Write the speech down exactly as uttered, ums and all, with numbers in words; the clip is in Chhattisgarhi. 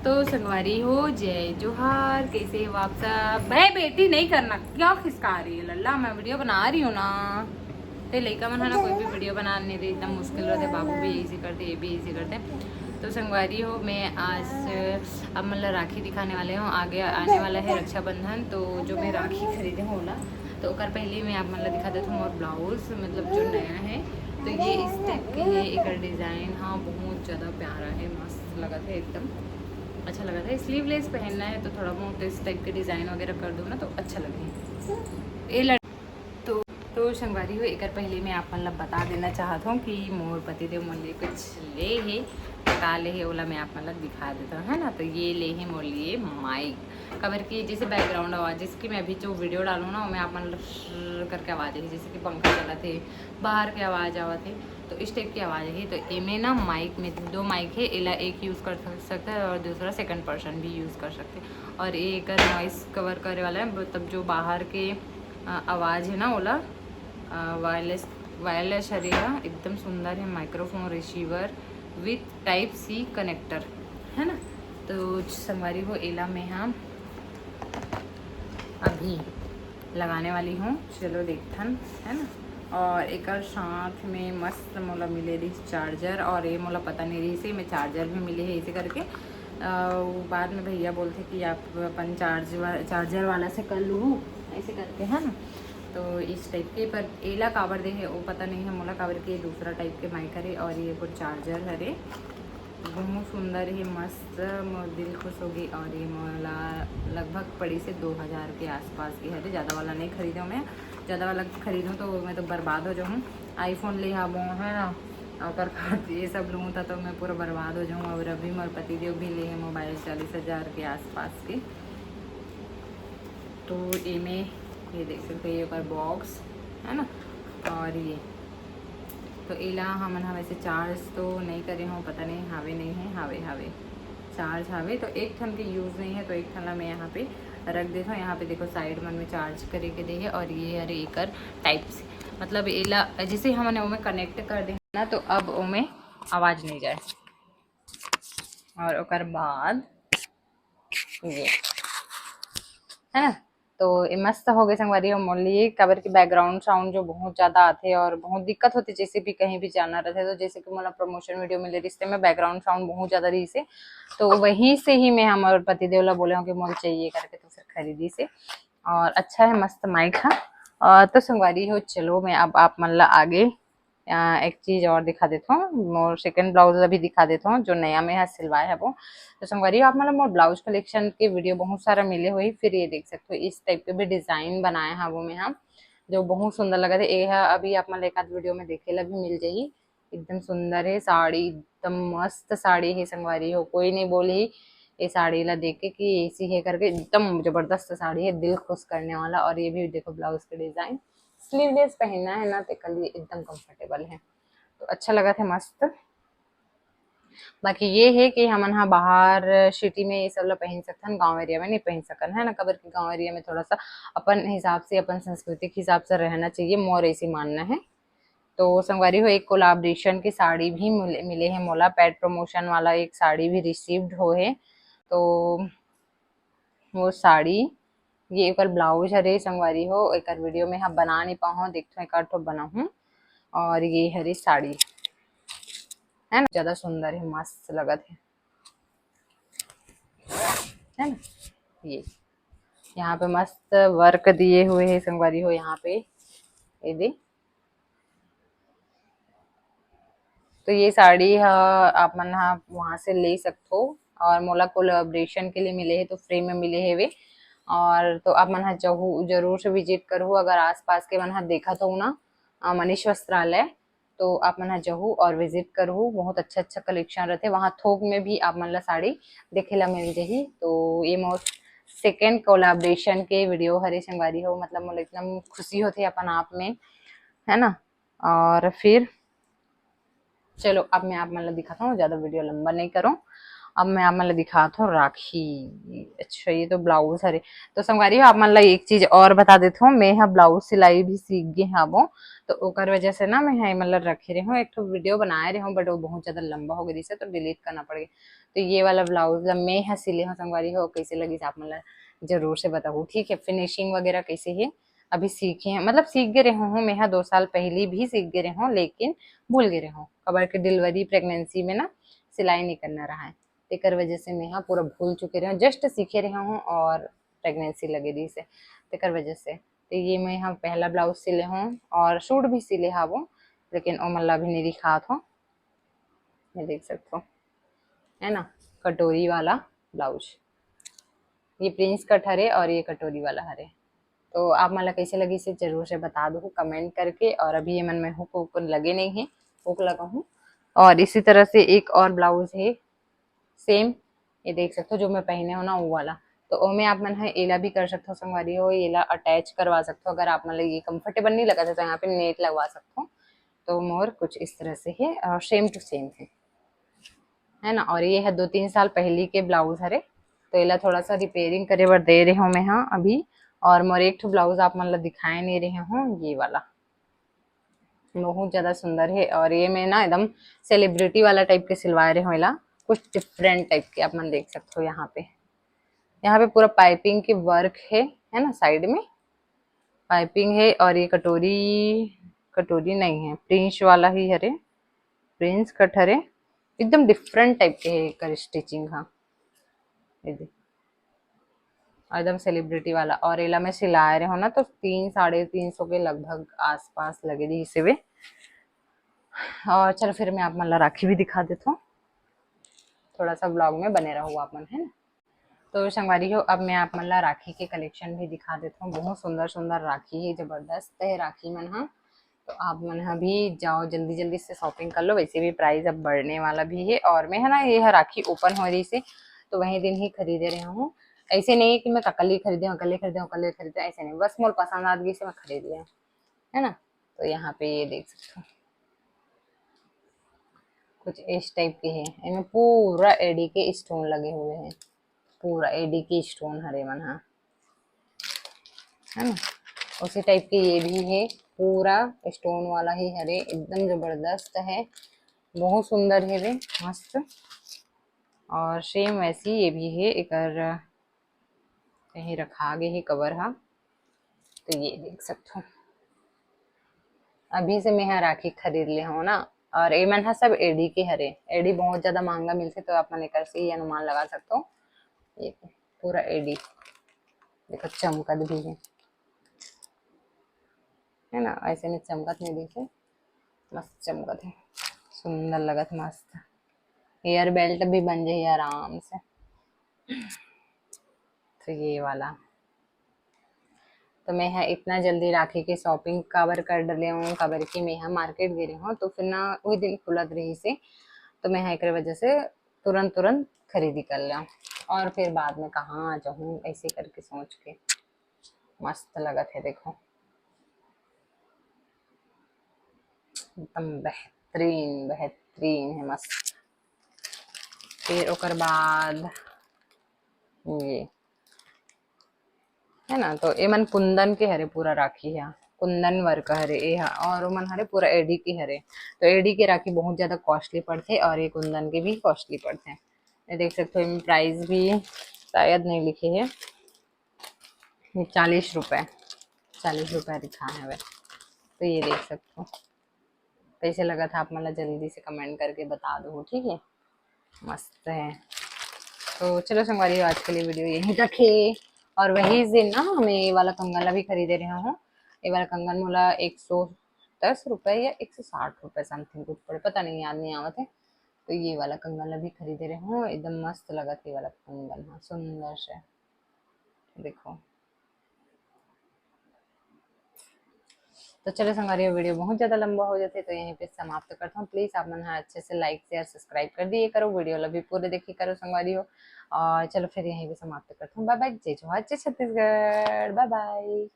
तो संगवारी हो, जय जोहार, कैसे हो आप सब? भाई बेटी नहीं करना, क्या खिसका रही है लल्ला? मैं वीडियो बना रही हूँ ना, ते लइका मन है ना, कोई भी वीडियो बना नहीं रही, एकदम मुश्किल रहते। बाबू भी ऐसे करते, ये भी ऐसे करते। तो संगवारी हो, मैं आज आप मन ला राखी दिखाने वाले हूँ। आगे आने वाला है रक्षाबंधन, तो जो मैं राखी खरीदे हूँ ना, तो ओकर पहले मैं आप मन ला दिखा देता हूँ। और ब्लाउज मतलब जो नया है, तो ये इस टाइप के है। एकर डिजाइन हाँ बहुत ज़्यादा प्यारा है, मस्त लगत है एकदम, अच्छा लगत है। स्लीवलेस पहनना है तो थोड़ा बहुत इस टाइप के डिजाइन वगैरह कर दो ना, तो अच्छा लगे। ये लड़ तो तो संगवारी हो, एकर पहले मैं आप मन ला बता देना चाहत हूँ कि मोर पति देव मोर लिए कुछ ले हे। तो का ले हे ओला मैं आप मन ला दिखा देता हूँ, है ना। तो ये ले हे मोर लिए माइक, काबर कि जैसे बैकग्राउंड आवाज, जैसे कि मैं अभी जो वीडियो डालूँ ना, ओमे आप मन ला shh करके आवाज आही, जैसे कि पंखा चलत हे, बाहर के आवाज आवत हे, तो इस टाइप की आवाज आही। तो एमे ना माइक में दो माइक है, एला एक यूज कर सक- सकता है और दूसरा सेकंड पर्सन भी यूज कर सकते हैं। और ये एकर नॉइस कवर करे वाला है, मतलब जो बाहर के अ, आवाज है ना ओला, वायरलेस वायरलेस हरे हा, एकदम सुंदर है। Microphone receiver with type C connector, है ना। तो संगवारी हो, एला में हम अभी लगाने वाली हूँ, चलो देखथन, है ना। और एकर साथ में मस्त मोला मिले रही चार्जर, और ये मोला पता नहीं रही से मैं चार्जर भी मिले है इसे करके। अ, वो बाद में भैया बोलते कि आप अपन चार्ज वा, चार्जर वाला से कर लू, ऐसे करके, है ना। तो इस टाइप के, पर एला काबर दे है वो पता नहीं है मोला, काबर के दूसरा टाइप के माइक हरे और ये एगो चार्जर हरे, बहुत सुंदर है, मस्त, मोर दिल खुश हो गई। और ये मोला लगभग पड़ी से दो हज़ार के आसपास के हरे, ज़्यादा वाला नहीं खरीदूँ मैं, ज़्यादा वाला खरीदूँ तो मैं तो बर्बाद हो जाऊँ। आईफोन ले आबो, है ना, ओकर बाद ये सब लूँ तो, तो मैं पूरा बर्बाद हो जाऊँ। और अभी मोर पतिदेव भी ले है मोबाइल चालीस हज़ार के आसपास के। तो एमे ये देख सकते हो, ये ओकर बॉक्स है ना, और ये तो एला हमन ह वैसे चार्ज तो नहीं करे हो, पता नहीं हावे नहीं है, हावे हावे चार्ज हावे। तो एक ठन के यूज नहीं है, तो एक ठन ला मैं यहाँ पे रख देता हूँ। यहाँ पे देखो साइड मन में चार्ज करे के दे है, और ये हरे एकर टाइप से, मतलब एला जैसे हमन ओमे कनेक्ट कर दे ना, तो अब ओमे आवाज नहीं जाए। और ओकर बाद ये है ना, तो ये मस्त हो गए संगवारी हो मोर लिए, काबर कि बैकग्राउंड साउंड जो बहुत ज्यादा आथे और बहुत दिक्कत होथे, जैसे भी कहीं भी जाना रहथे। तो जैसे कि मोला प्रमोशन वीडियो मिले रिश्ते में बैकग्राउंड साउंड बहुत ज्यादा रही से, तो वहीं से ही मैं हमर पतिदेव ला बोले हूँ कि मोला चाहिए करके, तो फिर खरीदी से। और अच्छा है मस्त माइक हा। और तो संगवारी हो, चलो मैं अब आप मन ला आगे अ, एक चीज और दिखा देता हूँ, मोर सेकंड ब्लाउज अभी दिखा देता हूँ, जो नया में है सिलवाए है वो। तो संगवारी, आप मतलब मोर ब्लाउज कलेक्शन के वीडियो बहुत सारा मिले हुई, फिर ये देख सकते हो इस टाइप के भी डिजाइन बनाए हैं वो में हम, जो बहुत सुंदर लगा थे। ये है अभी आप मतलब एक आध वीडियो में देखे ला भी मिल जाही। एकदम सुंदर है साड़ी, एकदम मस्त साड़ी है संगवारी हो, कोई नहीं बोली ये साड़ी ला देख के कि ऐसी है करके, एकदम जबरदस्त साड़ी है, दिल खुश करने वाला। और ये भी देखो ब्लाउज के डिजाइन, स्लीवलेस पहनना है ना, तेकर लिए एकदम कंफर्टेबल है, तो अच्छा लगत है, मस्त। बाकी ये है कि हमन हा बाहर सिटी में ये सब ला पहन सकथन, गांव एरिया में नहीं पहन सकन, है ना, काबर कि गांव एरिया में थोड़ा सा अपन हिसाब से, अपन संस्कृति के हिसाब से रहना चाहिए, मोर ऐसी मानना है। तो संगवारी हो, एक कोलाब्रेशन की साड़ी भी मिले, मिले है मोला, पेड प्रमोशन वाला एक साड़ी भी रिसीव्ड हो है। तो वो साड़ी, ये एकर ब्लाउज हरे संगवारी हो, एकर वीडियो में हम बना नहीं पाऊँ, देखथों एक आध ठो बनाहूँ। और ये हरे साड़ी, है ना, ज्यादा सुंदर है, मस्त लगत है, है ना। ये यहाँ पे मस्त वर्क दिए हुए है संगवारी हो, यहाँ पे ये दे। तो ये साड़ी ह आप मन ह वहाँ से ले सकथो, और मोला कोलैबोरेशन के लिए मिले है, तो फ्री में मिले है वे। और तो आप मन ह जहू-, जरूर से विजिट करहू, अगर आसपास के मन ह देखत हो ना, अ, मनीष वस्त्रालय, तो आप मन ह जहू और विजिट करहू। बहुत अच्छा-अच्छा कलेक्शन रहथे वहाँ, थोक में भी आप मन ला साड़ी देखे ला मिल जाही। तो ये मोर सेकंड कोलैबोरेशन के वीडियो हरे संगवारी हो, मतलब मोला इतना खुशी होथे अपन आप में, है ना। और फिर चलो, अब मैं आप मन ला दिखाता हूँ, ज्यादा वीडियो लंबा नहीं करूँ। अब मैं आप मन ला दिखात हूँ राखी। अच्छा, ये तो ब्लाउज हरे। तो संगवारी हो, आप मन ला एक चीज और बता देत हूँ, मैं ह ब्लाउज सिलाई भी सीख गे हवं, तो ओकर वजह से ना मैं ह एमन ला रखे रहे हूँ, एक ठो वीडियो बनाए रहे हूँ, but वो बहुत ज्यादा लंबा हो गई से तो डिलीट करना पड़ गया। तो ये वाला ब्लाउज ला मैं ह सिले हूँ संगवारी हो, कैसे लगी आप मन ला जरूर से बताहू, ठीक है। फिनिशिंग वगैरह कैसे है अभी सीखे हैं, मतलब सीख गे रहे हूँ मैं ह, दो साल पहली भी सीख गे रहे हूँ, लेकिन भूल गे रहे हूँ, काबर के डिलीवरी प्रेगनेंसी में ना सिलाई नहीं करना रहा है, तेकर वजह से मैं ह पूरा भूल चुके रहे हूँ, जस्ट सीखे रहे हूँ और प्रेगनेंसी लगे रही से, तेकर वजह से। तो ये मैं ह पहला ब्लाउज सिले हूँ और सूट भी सिले हवं, लेकिन ओमन ला अभी नहीं दिखात हूँ। ये देख सकते हो, है ना, कटोरी वाला ब्लाउज, ये प्रिंस कट हरे और ये कटोरी वाला हरे। तो आप मन ला कैसे लगी से जरूर से बता दो कमेंट करके। और अभी ये मन में हुक हुक लगे नहीं है, हुक लगा हूँ। और इसी तरह से एक और ब्लाउज है सेम, ये देख सकते हो जो मैं पहने हो ना वो वाला। तो ओमे आप मन ह एला भी कर सकते हो संगवारी हो, एला अटैच करवा सकते हो। अगर आप मन ला ये कंफर्टेबल नहीं लगा था तो यहाँ पे नेट लगवा सकते हो, तो मोर कुछ इस तरह से है और सेम टू सेम है, है ना। और ये है दो तीन साल पहली के ब्लाउज हरे, तो एला थोड़ा सा रिपेयरिंग करे बर दे रहे हूँ मैं, हाँ, अभी। और मोर एक ठो ब्लाउज आप मन ला दिखाए नहीं रहे हूँ, ये वाला बहुत ज्यादा सुंदर है। और ये मैं ना एकदम सेलिब्रिटी वाला टाइप के सिलवाए रहे हूँ एला, कुछ डिफरेंट टाइप के आप मन देख सकते हो। यहाँ पे, यहाँ पे पूरा पाइपिंग के वर्क है, है ना, साइड में पाइपिंग है। और ये कटोरी, कटोरी नहीं है, प्रिंस वाला ही हरे, प्रिंस कट हरे, एकदम डिफरेंट टाइप के है एकर स्टिचिंग। हाँ, ये देख, एकदम सेलिब्रिटी वाला। और एला मैं सिलाए रहे हो ना, तो तीन, साढ़े तीन सौ के लगभग आसपास लगे रही से वे। और चलो फिर मैं आप मन ला राखी भी दिखा देता हूँ, थोड़ा सा ब्लॉग में बने रहो आप मन, है ना। तो संगवारी हो, अब मैं आप मन ला राखी के कलेक्शन भी दिखा देता हूँ। बहुत सुंदर सुंदर राखी है, जबरदस्त है राखी मन हा। तो आप मन हा भी जाओ, जल्दी जल्दी से शॉपिंग कर लो। वैसे भी प्राइस अब बढ़ने वाला भी है। और मैं है ना, ये है राखी ओपन हो रही से, तो वही दिन ही खरीदे रहे हूँ। ऐसे नहीं है कि मैं ककली खरीदे हूँ, ककली खरीदे हूँ, ककली खरीदे, ऐसे नहीं, बस मोर पसंद आ गई से मैं खरीद लिया, है ना। तो यहाँ पे ये देख सकते हो, कुछ इस टाइप के है, इनमें पूरा एडी के स्टोन लगे हुए हैं, पूरा एडी के स्टोन हरे मन हा, है ना। उसी टाइप के ये भी है, पूरा स्टोन वाला ही हरे, एकदम जबरदस्त है, बहुत सुंदर है वे, मस्त। और सेम वैसी ये भी है, एकर कहीं रखा गए है कवर हा। तो ये देख सकते हो, अभी से मैं हा राखी खरीद ले हूँ ना। और एमन हा सब एडी के हरे, एडी बहुत ज्यादा महंगा मिलथे, तो आप मन एकर से ही अनुमान लगा सकते हो। ये पूरा एडी देखो, चमकत भी है, है ना, ऐसे में चमकत नहीं दिखे, मस्त चमकत है, सुंदर लगत, मस्त। हेयर बेल्ट भी बन जाए आराम से। तो ये वाला, तो मैं हा इतना जल्दी राखी के शॉपिंग काबर कर डले हूँ, काबर कि मैं हा मार्केट गे रही हूँ, तो फिर ना वही दिन खुलत रही से, तो मैं हा एक वजह से तुरंत तुरंत खरीदी कर लिया। और फिर बाद में कहाँ आ जाऊँ, ऐसे करके सोच के। मस्त लगत है, देखो, एकदम बेहतरीन, बेहतरीन है, मस्त। फिर ओकर बाद ये है ना, तो एमन कुंदन के हरे, पूरा राखी है, कुंदन वर्क हरे ये हा, और ओमन हरे पूरा एडी के हरे। तो एडी के राखी बहुत ज्यादा कॉस्टली पड़थे और ये कुंदन के भी कॉस्टली पड़थे। ये देख सकते हो, एमन प्राइस भी शायद नहीं लिखे है, ये चालीस रुपये, चालीस रुपये लिखा है वे। तो ये देख सकते हो, कैसे लगत हा आप मन ला जल्दी से कमेंट करके बता दो, ठीक है। मस्त है। तो चलो संगवारी, आज के लिए वीडियो यहीं तक है। और वही दिन ना मैं ये वाला कंगन ला भी खरीदे रहे हूँ। ये वाला कंगन मोला एक सौ दस रुपये या एक सौ साठ रुपये समथिंग कुछ पड़े, पता नहीं, याद नहीं आवत है। तो ये वाला कंगन ला भी खरीदे रहे हूँ, एकदम मस्त लगत है ये वाला कंगन हा, सुंदर से। देखो, तो चलो संगवारी, वीडियो बहुत ज्यादा लंबा हो जाथे, तो यहीं पे समाप्त करता हूँ। प्लीज आप मन हा अच्छे से लाइक, शेयर, सब्सक्राइब कर दिए करो, वीडियो ला भी पूरे देखे करो संगवारी हो। और चलो फिर यहीं पे समाप्त करता हूँ। बाय बाय, जय जोहार, जय छत्तीसगढ़, बाय बाय।